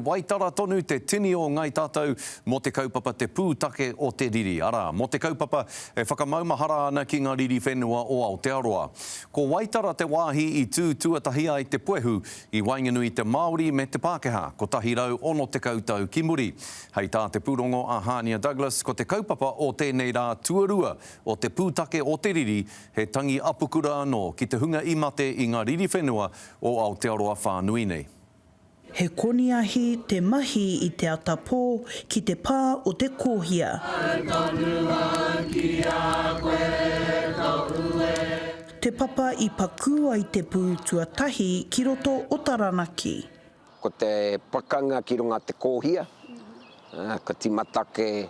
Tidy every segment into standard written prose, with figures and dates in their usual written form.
Waitara tonu te tini o Ngai Tātou mō te kaupapa Te Pūtake o te Riri, arā, mō te kaupapa e whakamaumahara ana ki ngā riri whenua o Aotearoa. Ko Waitara te wāhi i tū tuatahi ai te puehu i waenganui i te Māori me te Pākehā, 160 tau ki muri. Hei tā te pūrongo a Hānia Douglas, ko te kaupapa o tēnei rā tuarua o Te Pūtake o te Riri, he tangi apukura anō ki te hunga i mate i ngā riri whenua o Aotearoa whānui nei. He koniahi te mahi i te ata pō ki te pā o Te Kōhia. Te papa i pakū ai te pū tuatahi ki roto o Taranaki. Ko te pakanga ki runga Te Kōhia, ka tīmata ake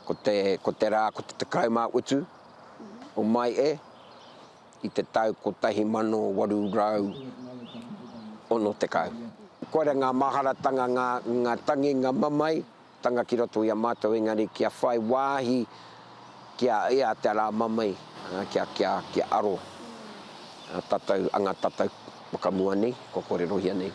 ko te, ko te rā, ko te 18 o Maehe i te tau 1860. Koira ngā maharatanga, ngā, ngā tangi, ngā mamae, tanga ki roto i a mātou engari kia whai wāhi kia ea te rā mamae, kia, kia, kia aro tātou, anga tātou whakamua nei, kua kōrerohia nei.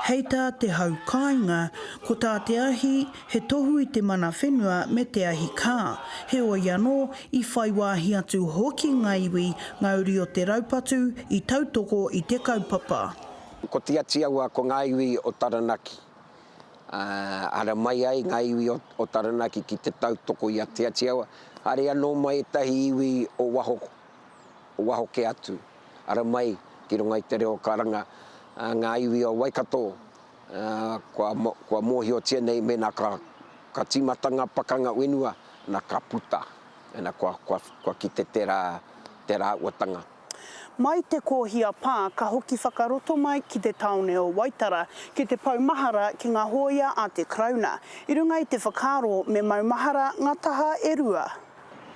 Hei tā te hau kāinga, ko tā te ahi he tohu i te mana whenua me te ahi kā. Heoi anō, i whai wāhi atu hoki ngā iwi, ngā uri o te raupatu i tautoko i te kaupapa. Ko Te Atiawa, ko ngā iwi o Taranaki. Ā, ara mai ai ngā iwi o Taranaki ki te tautoko i a Te Atiawa. Haere anō mai ētahi iwi o waho, o waho kē atu. Ara mai ki runga i te reo karanga a ngā iwi o Waikato, ā, kua, kua mōhiotia nei mēnā ka, ka tīmata ngā pakanga whenua, nā ka puta, nā kua, kua, kua kite tērā, tērā āhuatanga. Mai Te Kōhia Pā ka hoki whakaroto mai ki te tāone o Waitara, ki te pou mahara ki ngā hōia a te Karauna, i runga i te whakaaro me maumahara ngā taha e rua.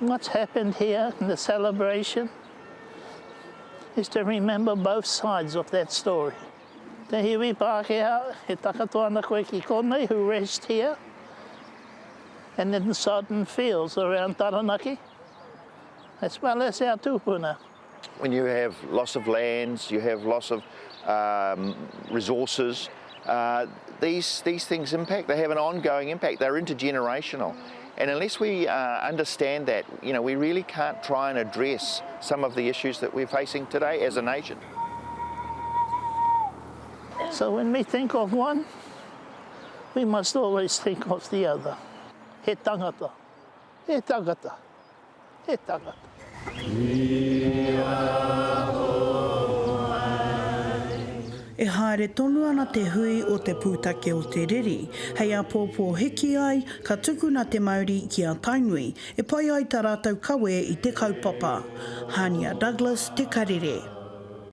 What's happened here in the celebration is to remember both sides of that story. Te iwi Pākehā e takato ana koe ki konei who rest here and in the sodden fields around Taranaki as well as our tūpuna. When you have loss of lands, you have loss of um, resources, uh, these, these things impact. They have an ongoing impact. They're intergenerational. And unless we uh, understand that, you know, we really can't try and address some of the issues that we're facing today as a nation. So when we think of one, we must always think of the other. He tangata. He tangata. He tangata. E haere tonu ana te hui o Te Pūtake o te Riri. Hei āpōpō hiki ai, ka tukuna te mauri ki a Tainui, e pai ai tā rātou kawe i te kaupapa. Hania Douglas, Te Karere.